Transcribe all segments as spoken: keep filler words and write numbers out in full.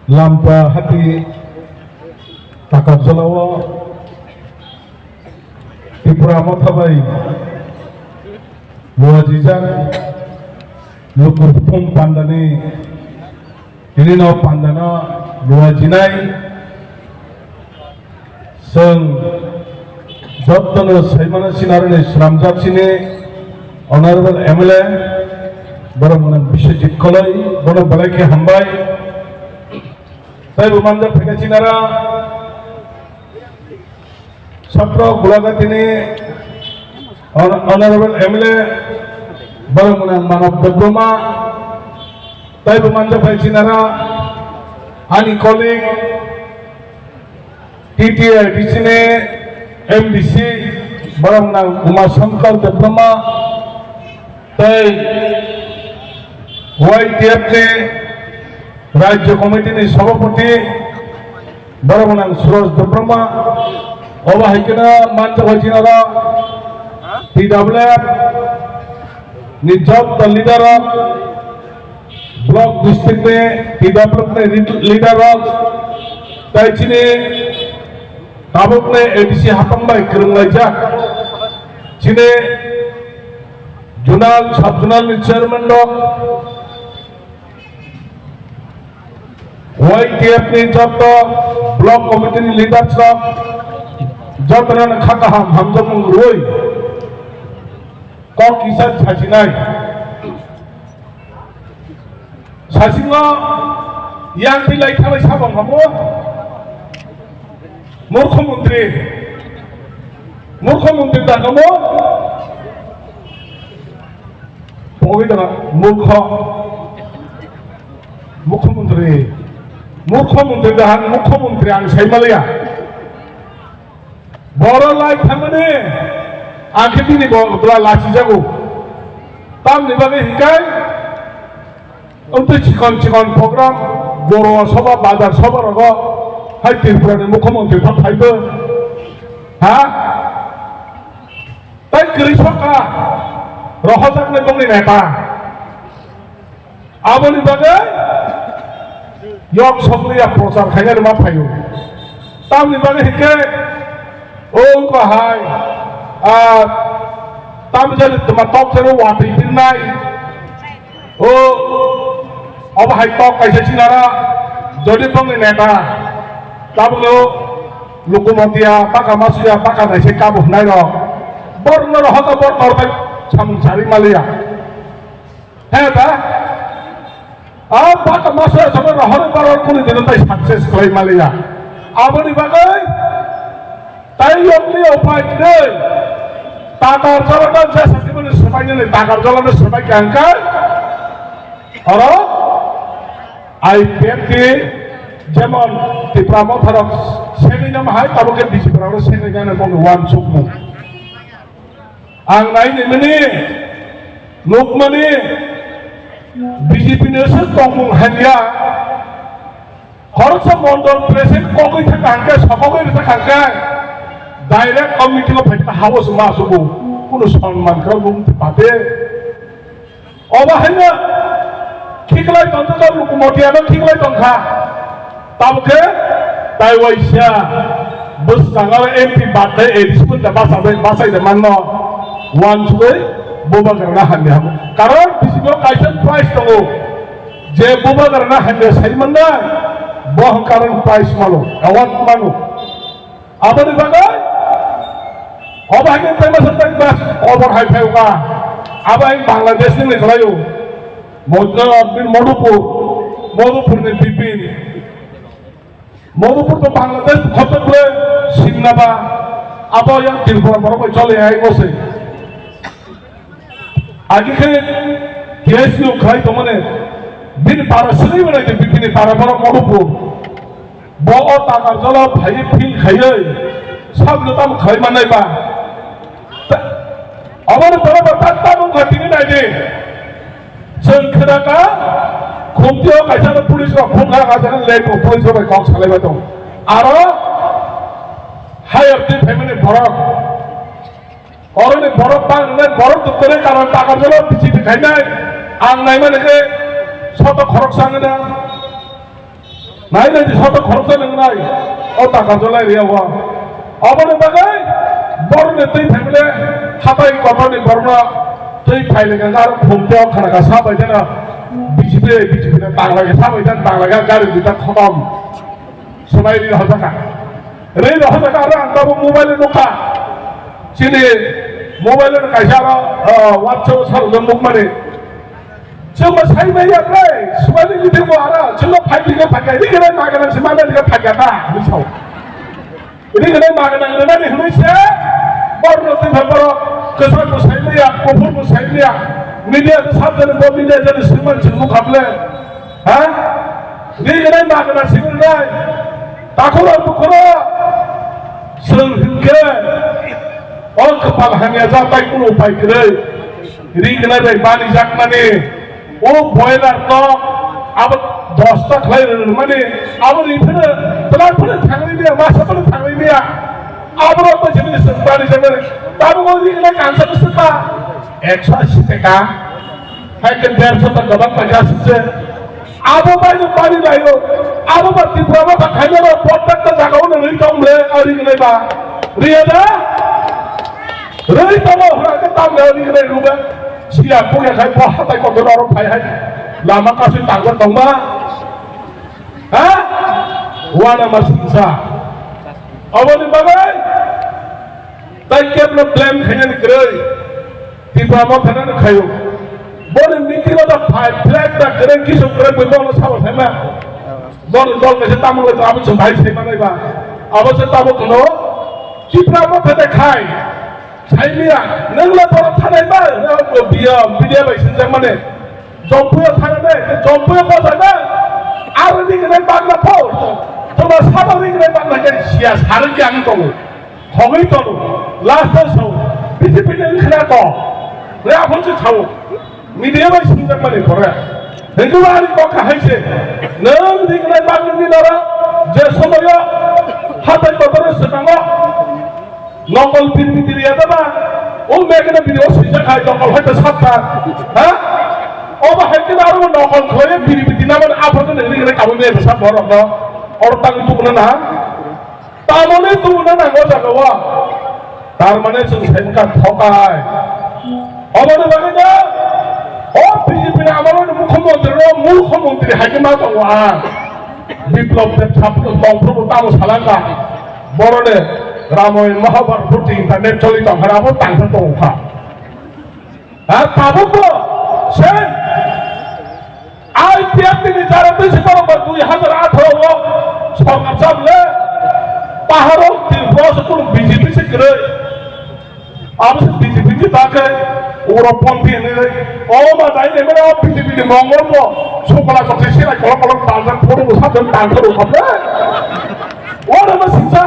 Lampa hati Takarjalao Tripura Motha bai luajijak luku kuthum pandani tinino pandano luajinai. Chwng jotono saimano sinaroni swnamjak chini Honorable M L A, borok mwnang Biswajit Koloi, bono belai khe hambai. Tei bo manjak phaikha chinara Satro Gulagatini Hon-, Honorable M L A, borok mwnang Manav Debbarma, tei bo manjak phai chinara ani colleague, T T I D C ni M D C, borok nang Uma Shankar Debbarma, tei Y T F ni Rajya Committee ni Sabhapati, borok nang Suraj Debbarma, obo hai kheno manjak bai chinaro T W F ni joto leader rok, block district ni T W F ni leader rok, tei chini tabuk ni A D C hapang bai kwrwnglaijak chini zonal, sub zonal ni chairman rok, Y T F ni joto block committee ni leaders rok, jotono kha kaham hamjakmung rwi kok kisa sajinai. Sasingo yang twi lai thalai sabang hamo. Murkho montri, murkho montri da hamo. Pogwi da murkho, murkho montri, murkho montri da han murkho montri ang sai maliya. Boro lai thangmani, ang khe bini bo bwla lachijago. Tamni bagwi hinkhe, wngtwi chikon chikon program, Boro Sabha, Bazar Sabha rogo, hai Tripura ni Mukhyamantri pha phaibo. Ha? Tei kwrwi sokha, rohojaknai bongni neta. Aboni bagwi yok sokliya prochar khainani ma phaio. Tamni bagwi hinkhe o wngkha hai, ah, tamjani twma tok jani watwi pirnai. O, obo hai tok kaisa sinara jodi bongni neta. Tabukno lukumotiya baka masuya baka naise kabo hwnai rok. Borno rohoka bor norbai samung sari maliya. He da? A baka masa sama rohor barar kuni dino tai success khlai maliya. Aboni bagwi tai yokni upai khe Takarjala da jesa jiboni swbainani Takarjala da swbai kangkha. Oro I P F T jemon Tipra Motha rok segwi nama hai tabuk khe B J P rok segwi nani bono wansukmung. Ang naini mini nukmani B J P ni se tongmung hanya khoroksa mondol president kogwi thangkha hangkhe sokogwi rwkha hangkhe direct committee o phaikha house ma sugo kunu sonman khe bung pate obo haino khiklai tongkha lukumotiano khiklai tongkha. Tabukhe tai waisa bwskango M P bathai A D C da basa bai basai da manno wansugwi bubagrana hamya hamo. Karon bisingo kaisa prize tongo je bubagrana hamya sai manna bo hwn karon prize mano, award mano. Aboni bagwi obo hai khe tei masa tei bas obor hai phai wngkha. Abo hai Bangladesh ni khlaio. Modno Modupur, Modupur ni Bipin. Modupur to Bangladesh khoto khle simna ba abo yang Tripura borok bai chole hai mose. Agi khe K S U khlai tongmani bini para sini mwnai de bini para borok Modupur. Bo o Takarjala phai phil khaiwi sabno tamo khlai mannai ba. Aboni borok bo tak tak wngkha tini nai di. Chwng khwnaka, khumtio kaisa no police rok phunukha, kaisa no late o police rok bai kok salaibai tong. Aro higher twi phaimani borok. Oroni borok bang nai borok doktori karon Takarjala B J P khainai. Ang naimani khe soto khoroksa wngna. Nai nai di soto khoroksa nang nai. O taka jolai ria wa. Aboni bagwi borok ni twi family hatai kotor ni borok no twi family ka gar khum teo khana ka sa bai jana. B J P, B J P na tang lai ka sa bai jana tang lai ka gari duita khotom. Swmai ri rohorjaka. Ri rohorjaka aro ang tabuk mobile o nukha. Chini mobile o kaisa aro, ah, WhatsApp o sarwkjak nukmani. Chwngbo sai maya bre, swmani bwtwi bo aro chwngno phai bini phai kha, ri gwnai ma gwnang se manani khe phai kha ta, hinwi sao. Ri gwnai ma gwnang rwnani hinwi se, borno twi phai borok kwchangbo sai maya, kuphurbo sai maya, media khe sab jani bo media jani swngmani chwng nukha ble. Ha? Ri gwnai ma gwnang simi rwnai. Takhuk rok bukhuk rok. Chwng hinkhe o kwpal hamya jak bai kunu upai kwrwi. Ri gwnai bai bani jakmani. O boiler tok abo dosta khlai rwmani. Abo ri phano twlang phano thangwi maya, masa phano thangwi maya. Abo rok bai simi chwng bani jakmani. Tabuk o ri gwnai kansa bwswk ba ekso ashi taka. Hai khe derso ta gabang paikha aswk se. Abo bai no bari laio. Abo ba Tipra Motha khaina rok protekta jaga o no rwi tong ble, a ri gnai ba. Riya da? Rwi tongo hwra khe tam le ri gnai rwbe. Siya puya khai bo hatai kotor aro phai hai. Lama kasi tangja tongma. Ha? Wana masingsa. Aboni bagwi. Tai kebno blame khainani kwrwi. Tipra Motha no khaio. Boni meeting o da phai flag da kwrwi kisu kwrwi bui bono sabo saima. Boni dol kaisa tamung lai abo chwng bai sai manai ba. Abo se tamo kono Tipra Motha de khai. Saimiya nang la boro thanai ba. Biya biya bai sinjak mane. Jompuyo thanai de, jompuyo bojai de. Aro ni gwnai bagna pho. Toma sabo ni gwnai bagna ke siya sarang ke ang tongo. Hogwi tono, last o sao, B J P ni wngkhna to, re aphuru se sao, media bai swngjak mani pore. Hingke bo ani kok kahai se, nwng ringnai bagwi ni noro, je somoyo hatai kotor o swkango, nokol biri biti riya da ba, o mekene biri o swijak hai nokol hai ta satta, ha? Obo hai khe aro nokol khlaiya biri biti na mani aphuru nwng ringnai kabui mekene sa borok no, oro tangwi tubuna na. Tamoni tubuna nango jaga o. Tar mane chwng sai wngkha thokai. Oboni bagwi no o B J P ni amalo ni mukhyamantri no murkho mantri hai khe ma tongo ang. Biplab Deb sap tong phuru tamo salangkha. Boroni Ramayan Mahabharat phuti internet choli tongkha abo tangsa tongkha. Ha, tabukbo se I P F T ni jara twi se borok ba dui hajar atharo o sorkar cham le paharo Tripura se kunu B J P se kwrwi. Abo se B J P ni bagwi uro ponthi hinwi o ma dai ne mero B J P ni mongol bo sukla chokse silai kolok kolok tanjak photo bo sabjak tanjak rw khamle. Oro no singsa,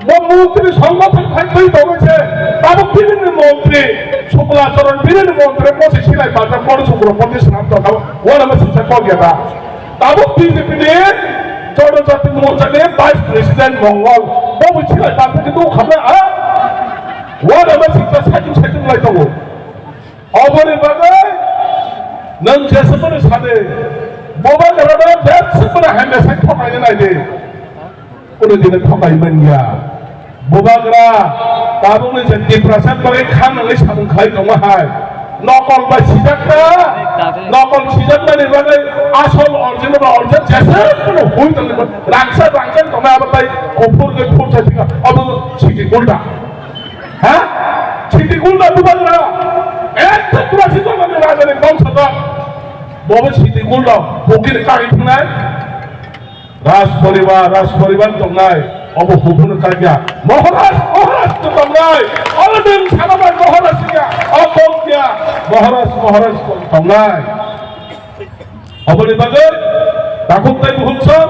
bo montri songgothon khai twi tongwi se, tabuk bini ni montri, Sukla Charan bini ni montri, mo se silai pajak, mo sukro poti swnam tongkha, oro no singsa kok ya ta. Tabuk B J P ni Jonojati Morcha ni Vice President Mongol, bo bo silai pajak khe tong kha, ha? Oro no singsa saichung saichung lai tongo. Oboni bagwi nwng jeswkmani sadi, Bubagrano jeswkmani hamya sai thokaina naidi. Kunu dino thokai manya. Bubagra tabukni je Tiprasa bagwi kha nangwi samung khai tongma hai. Nokol bai sijakta, nokol sijakmani bagwi asol original ba original jeswkmani hui tongma rangsa rangsa tongma abo tai kuphur khe phur sai thika abo siki gulda. Ha? Siti gulda Bubagra. Ekta kurasi tongmani rajani bongsodo. Bobo siti gulda. Bokir kari thangnai. Raj poribar, Raj poribar tongnai. Obo hubunu kagya. Maharaj, Maharaj to tongnai. Obo din sanabai Maharaj ya. Obo ya. Maharaj, Maharaj tongnai. Aboni bagwi takhuk tei bukhuk song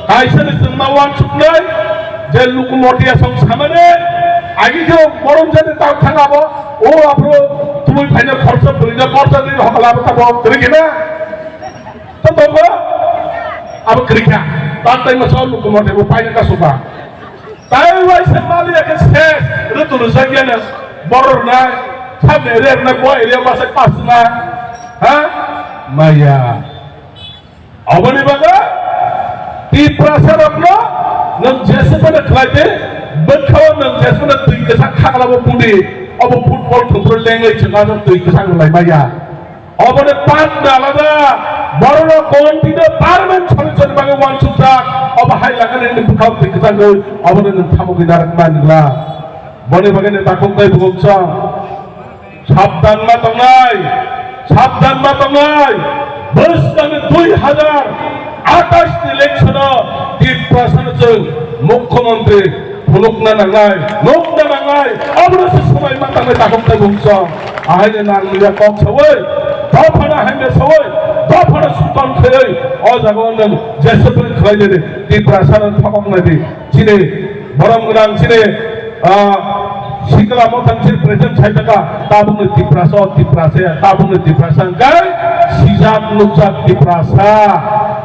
kaisa ni chwngma uansuknai je luku motia song samani agi khe borom jani tak thang abo o aphuru tubui phaina khoroksa bwrwina borsa ni hokla abo tabo kwrwi khe na. To tongo abo kwrwi kha. Tak tai masa luku motia bo paina kasuka. Tai waisa maliya khe ses rwtwrwjakya no borok rwnai, sab area rwnai, bo area masa pasna, ha? Maya. Oboni bagwi Tiprasa rokno nwng jeswk phano khlai di, bwkhao nwng jeswk phano twi kwchak khakla bo budi, obo football thwngphru lengwi chwng ano twi kwchak rwlai maya. Oboni part na alada, borok rok continue parliament solution bagwi wansukjak, obo hai lagani ni bwkhao twi kwchak rwi, obono nwng thamogwi narwk man gla. Boni bagwi ni takhuk tei bukhuk chwng. Sabdan ma tongnai, sabdan ma tongnai. Bwskangni dui hajar atais ni election o Tiprasa no chwng mukhyamantri phunukna nangnai, nukna nangnai. Abono se swmai ma tangnai takhuk tei bumsong. Ahaino nangya kok sawi, dophano hamya sawi, dophano suton khaiwi, o jaga o nwng jeswk khlai di, Tiprasa no thokok nai di. Chini borom gwnang chini, ah, sikla mothang chini president sai taka, tabukni Tiprasa, o Tiprasa ya, tabukni Tiprasa hwnkhe sijak nukjak Tiprasa.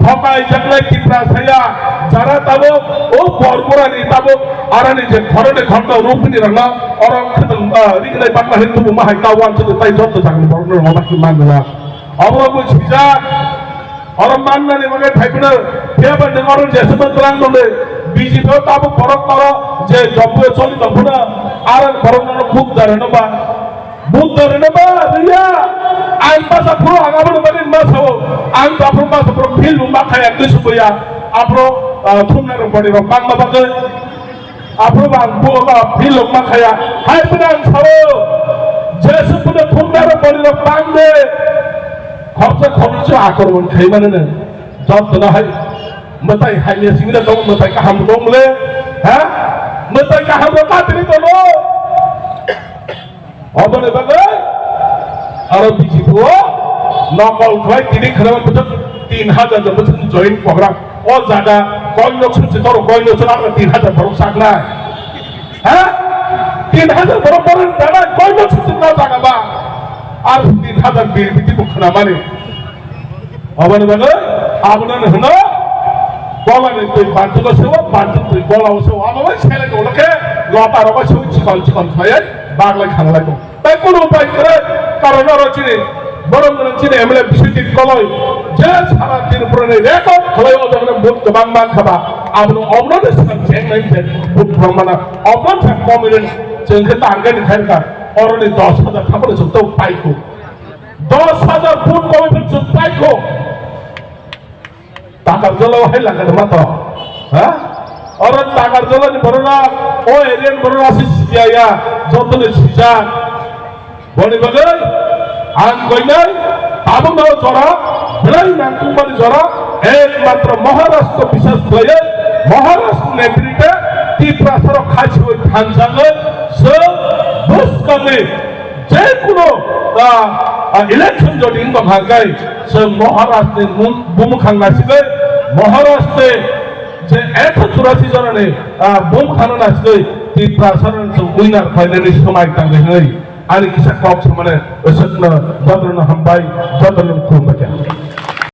Thokai jaknai Tiprasa ya, jara tabuk o Bormurani tabuk arani je khoroknwi khoroknwi rupini rangna oro khwtwng, ah, rignai bakla hai tubu ma hai ka wansuk tai jotto jagani borokno rwma bakhi manna. Obo bo sijak. Oro mannani bagwi phaiphano, phiya ba nwng oro jeswkma twlang tongdi, B J P o tabuk borok oro je job o choli tongphano, aro borok nono buk da rwno ba, buk da rwno ba rwya. Ang basa phuru ang aboni bagwi ma sao, ang to aphuru basa phuru field bo ma khaya, twi sukuya, aphuru, ah, thumna rok boni rok bangma bagwi. Aphuru bo ang buo ba phil lokma khaya. Hai phano ang sao, jeswk phano thumnaro boni rok bang de. Khoroksa khoroksa akormon khaimani no. Jottono hai mwtai hamya simi da tong, mwtai kaham tong le. Ha? Mwtai kaham rok katini tono. Oboni bagwi aro B J P o nokol khlai tini khwnama bwswk tin hajar jon bwswk join program. O jaga koino suchi toro koino sura tin hajar borok saknai. Ha? Tin hajar borok borok dana koino suchi na jaga ba. Ar tin hajar bil biti bo khwnamani. Aboni bagwi abono hwno, bolani twi bantugo sewo, bantu twi bolao sewo. Abo bai seleng ulo khe lota rogo sewo, chikon chikon khlaiwi baglai khanglai tong. Tai kunu upai kwrwi, karon oro chini borok gwnang chini M L A Biswajit Koloi je sara Tripura ni record khlai o jaga vote kwbang man kha ba, abono omono ni swkang cheng nai je vote rok mana, omono sa community cheng khe target ni khair kha, oro ni dos hajar thapani suk tong pai khu. Dos hajar vote komwi phano chwng paikho. Takarjala o hai laka de mato. Ha? Oro Takarjala ni borok rok, o area ni borok rok se siya ya, joto ni sijak. Boni bagwi ang koinai tabuk no jora, belai nangkukmani jora, ekmatro Maharashtra bisas khlaiwi, Maharashtra netrite Tiprasa rok khaichwi thanjagwi, chwng bwskangni je kuno, ah, ah, election jodi wngtong kha, hwnkhe chwng Maharashtra ni mung-, bumukhang nasigwi, Maharashtra ni je ekso churasi jona ni, ah, bumukhang nasigwi Tiprasa rok chwng winner khlainani swmai tangwi hwnwi ani kisa kok samani aswkno jotono hambai, jotono khulumbai kha.